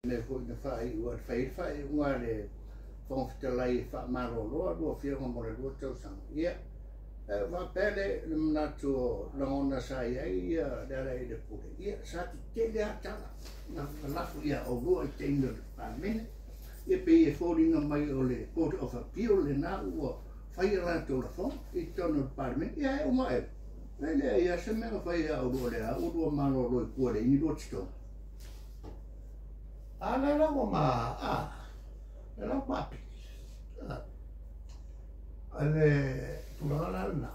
Mea foi na faaiu ai, fai ai le faaiuga a le Fofoga Fetalai e faamalolo a lua afioga mo le 2 tausaga. Ia, e faapea le manatu o lagona sa i ai Lealailepule, ia sa tetele lava tala na lafo ia oulua i taimi o le Palemene. Ia pei e foliga mai o le Court of Appeal lena ua fai a latou lafoga i totonu o le Palemene. Ia e uma ea, e leai lava se mea na fai ia oulua o lea ua lua malolo i tua e leai ni lua totogi. A lea la ua ma, a, lea la ua ma apili. A le tulaga la lena,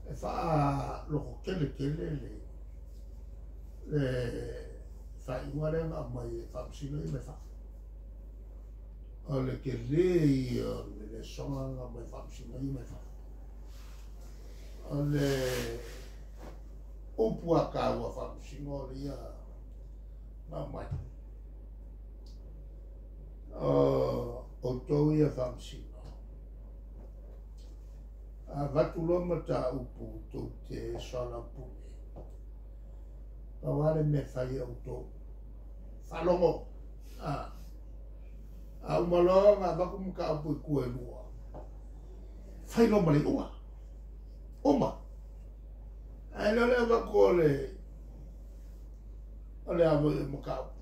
e faalototele tele le faaiuga lea na aumai e faamasino ia mai fafo. O le tele ia o le lesona na aumai e faamasino ia mai fafo. O le upu a taua faamasino o le ia na aumai. O outou ia faamasino. A avatu loa mataupu tou te soalaupule. Pau lava le mea e fai e outou. Faalogo. A uma loa ona avatu mataupu i tua e lua. Fai loa ma le iuga. Uma. Ae le o le avatu o le avo i mataupu.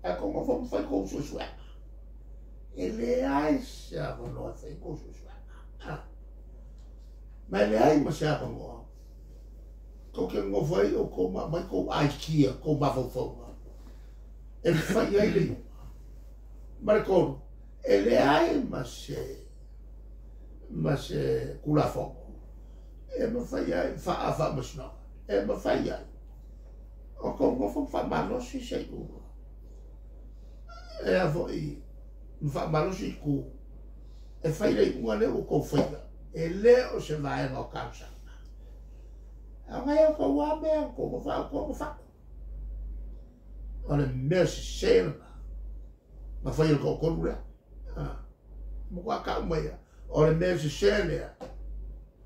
Ae tou nofo ma fai tou suesuega. E leai se avanoa e fai tou suesuega. Ma e leai ma se avanoa. Tou te nofo ai o tou ma aumai tou aikia, tou mafaufauga. E fai ai le iuga. Ma le tolu, e leai ma se Tulafono. E mafai ai, faamasinoga. E mafai ai. O tou nofo ma faamalosi se iuga. E a foi, ma faamalosi i tu. E fai le iuga lea ua tou faia. E le o se vaega o talosaga. A ngai o tou a mea, tou nofo au tou ma fatu. O le mea sese lena. Na fai e le toatolu lea. Matua tau mai ia. O le mea sese lea.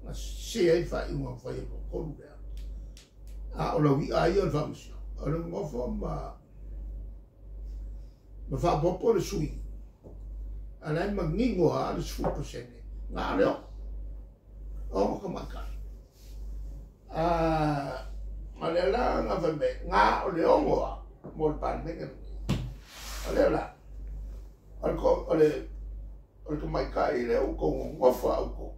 Na sese ai faaiuga na fai e le toatolu lea. A o lau ia ia o le faamasino. O le nofo ma faapopo le sui. A la e manino a le 10%. Na o le 6. 6 tamaitai. A le la na fai mai, na o le 6 a mo le Palemene lenei. O lea la, o le tamaitai lea ua tou nonofo a outou.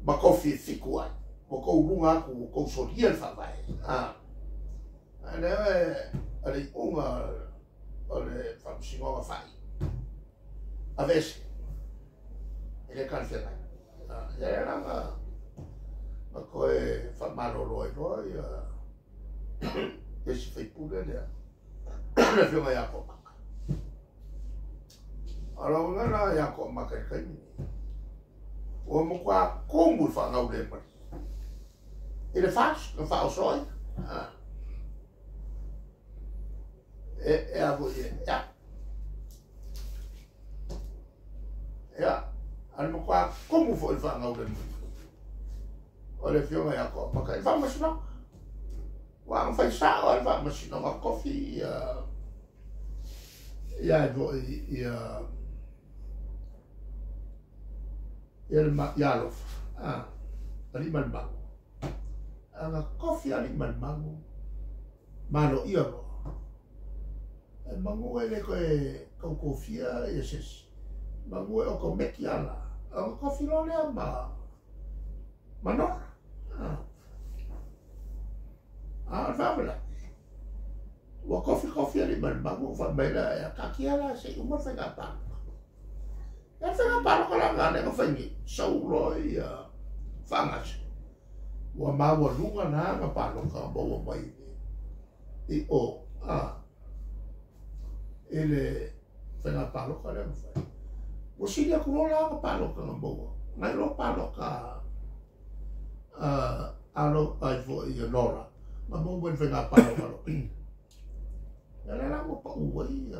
Ma kofi e fitu ai. Ua tou luga atu, ua tou solia le faavae. A lea e le iuga o le faamasinoga fai. Aveese. E le talafeagai. Ia lea la na toe faamalolo ai loa ia isi faipule lea. Le afioga ia Toamaka. O lau uiga la ia Toamaka i le taimi nei. Ua matua tumu i le faagaule mai. I le FAST, na faaoso ai. E a foi e, ia. Ia, a le matua tumu foi i le faagaule mai. O le afioga ia Toamaka i le faamasinoga. Ua aga fai sao a le faamasinoga kofi ia foi ia ia alofa. Ali ma le magu. Aga kofi ali ma le magu. Malo ia loa. E magu e le koe kaukofia ia sesi. Magu e oko meki ala. Aga kofi loa lea ma manora. A o le faavela. Ua kofi kofi ali ma le magu. Fa mai la e kakia la se uma le faiga paloka. E le faiga paloka la ngā lea fai ni. Sau loa ia faagase. Ua maualuga la nga paloka maua mai i o i le faiga paloka lea na fai. Ua sili atu loa la nga paloka nga maua. Ngai loa paloka alo ai foi ia Nora. Nga maua mai le faiga paloka loa. Ia le la ua pau ai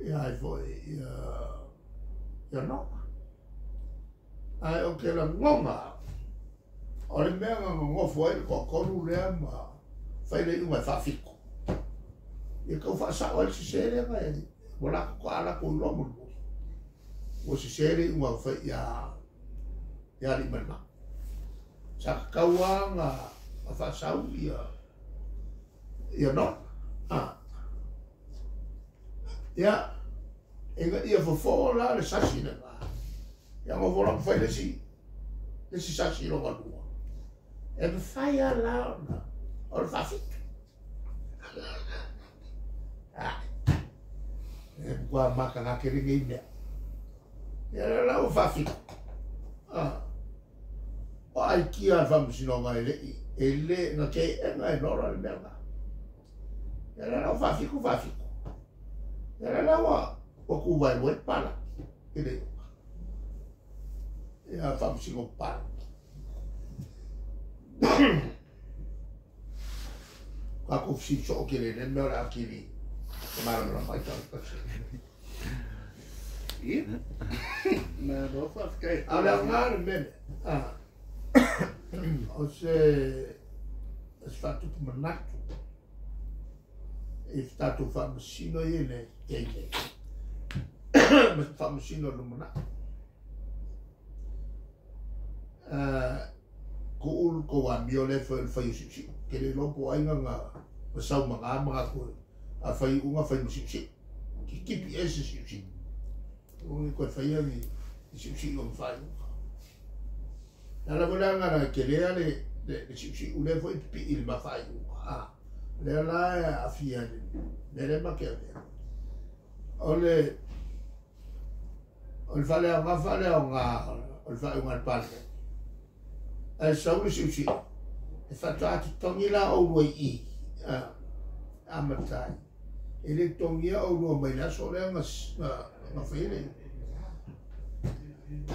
ia ai foi ia Nora. Ai o ke lagona o le mea nga nonofo ai le toatolu lea ma fai le iuga e faafitu. Ia tau faasao ai le sesē lea na ua latou toa latou iloa mulimuli. Ua sesē le iuga na fai ia ia Aliimalemanu. Sa tatau lava ona faasau ia ia Nona. Ia, ina ia fofo la le sasi lena, ia nofo loa ma fai le isi sasi lona lua. E mafai lava la ona o le faafitu. E matua mataga tele nei mea. Ia lea la ua faafitu. O aikia a le Faamasinoga e le i, e le, na teena e Nora le mea lena. Ia lea la ua faafitu faafitu. Ia lea la ua tu vaelua ai le palagi i le iuga. Ia Faamasino palagi. Tatou fesili soo tele i lea mea o le atili e malamalama ai tagata. Ia. Malo faafetai. A o le aoga o le mea lea, o se faatupu manatu i tatou faamasino ia i le taimi nei, ma faamasino i le lumanai. Tuu le tou amio lea e fai o le fai o siusiu. Ke le iloa po o ai na sau ma na manatu a fai iuga fai ma siusiu. Kitipi ese siusiu. Aua ne i toe faia ni siusiu o ni faaiuga. O le ala foi lea na tele le siusiu lea foi e pipii i le ma faaiuga. Lea la e aafia i le mea lea ma te avea. O le faaleaoga faaleaoga o le faaiuga a le Palemene. Ae sau le siusiu, e faatoa totogi la oulua i i, amata ai. E le totogia oulua mai le aso lea na faia le iuga.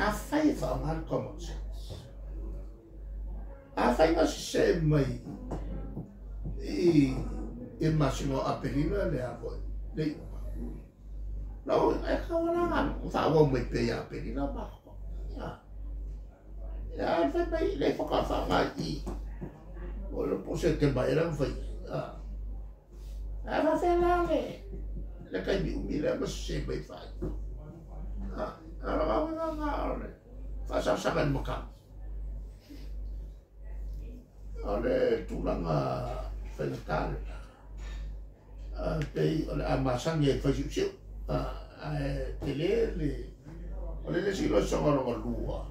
Afai e faaaoga le common sense. Afai na sesee mai i le masina o Aperila le a foi, le iuga. Lau e tatau lava ona faaauau mai pea ia Aperila ma ia fai mai le faatoa faaaoga i i. O le po o Setema ea la na fai ai. Ae faafefea la le taimi umi lea ma sese mai faaiuga. A o le uiga lena o le faasasaga i le matagi. O le tulaga faigata lena. Pei o le a masani ai i le fai siusiu. Ae tele le... O le isi losoga lona lua,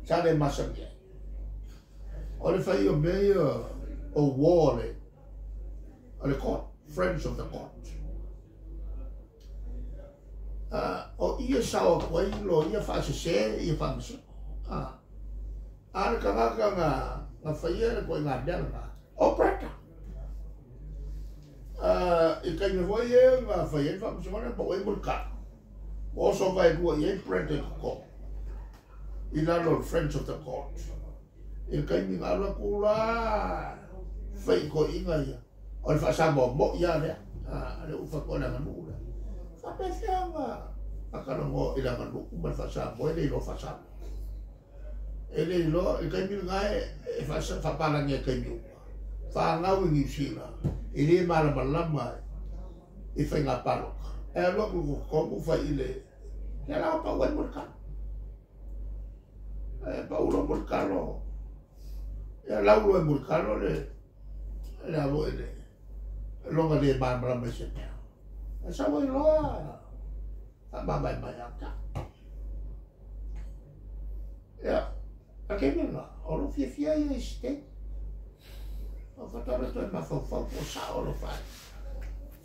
sa le masani ai. O le fai o mea ia o uo o le court, Friends of the Court. O ia sao atu ai loia faasese ia faamasino. A le tagata na faia le ituaiga mea lena, o Brenda. I taimi foi e na fai ai le faamasinoga lea, pau ai Mulikano. Ua oso vaelua i ai Brenda i totonu, i lalo o le Friends of the Court. I le taimi na alu atu la fai i toeaiina ia, o le faasamoa moi lava lea, le upu faatoa le aganuu lea. Faapefea na talanoa i le aganuu ma le faasamoa e le iloa faasamoa. E le iloa, i le taimi lena e faapalagi ai i taimi uma. Fanau i Niu Sila, e le malamalama i faiga palota. E alu atu i totonu fai i le... Lea la ua pau ai Mulikano. E pau loa Mulikano, ia lau loa e Mulikano le a foi le lona le malamalama i se mea. E sau ai loa faamamae ia te au. Ia, a taimi lena, o lou fiafia ia i se taimi. O faatoa le toe mafaufau po o sao lou faaiuga.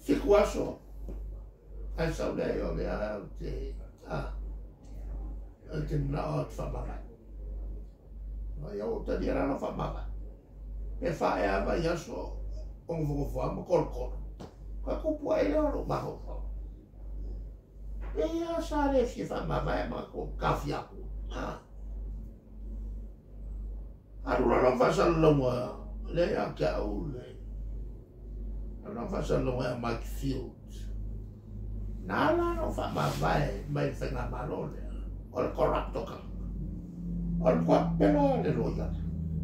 7 aso, ae sau lea o lea ou te, ou te manao ou te faamavae. Ia ua talia la lou faamavae. Pe faaea lava i aso o nofonofo lava ma tolotolo. Ka tupu ae lea o lou mafaufau. E ia sa le fia faamavae ma tou taofia atu. Alu loa lau faasalalauga lea ia te au le alu lau faasalalauga ia Mike Field. Na ala ona ou faamavae mai le faigamalo lea, o le corrupt o tagata. O le matua pela le loia.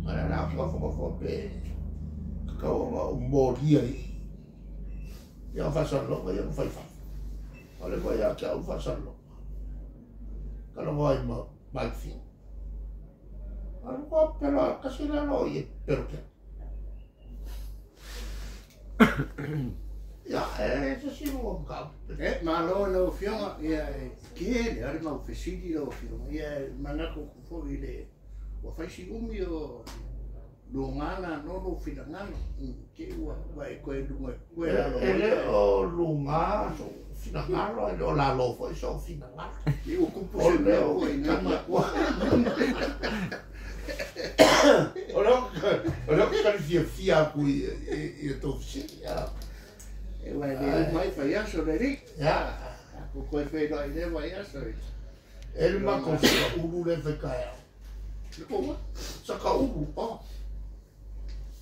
O le la nofonofo pe tatau ona ou molia i Ia o faasalologa ia ma fai fafo. O le foi ia te au faasalologa. Kalogo ai ma Mike Field. Alu ko pelo kasi la lo ye pero ke. Ia e se si mo ka. E, malo lau afioga, ia e tele lava le mau fesili lau afioga, ia e manatu atu foi i le ua fai si umi o luga la no lou finagalo, te i ua ua e toe luga toe lalo E le o luga so'u finagalo, e le o lalo foi so'u finagalo. I ua tupu se mea foi i nai matua. O lea ou te tali fiafia atu i a outou fesili. E ua e le uma ai faiaso le alii. Tatou toe feiloai i lea vaiaso. E le matou sakaulu lea e fai taeao. Le tou a? Sakaulu. Oh.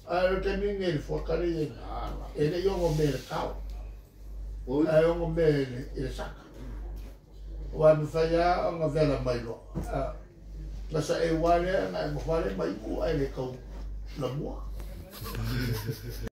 Ae o le taimi lenei i le fuata lea e i ai nei, e le i ono mea i le tao, ae ono mea i le saka. Aua e mafai lava ona vela mai loa. Na saeu lava lea ona e nofo lava lea ma inu ae le tau lamua.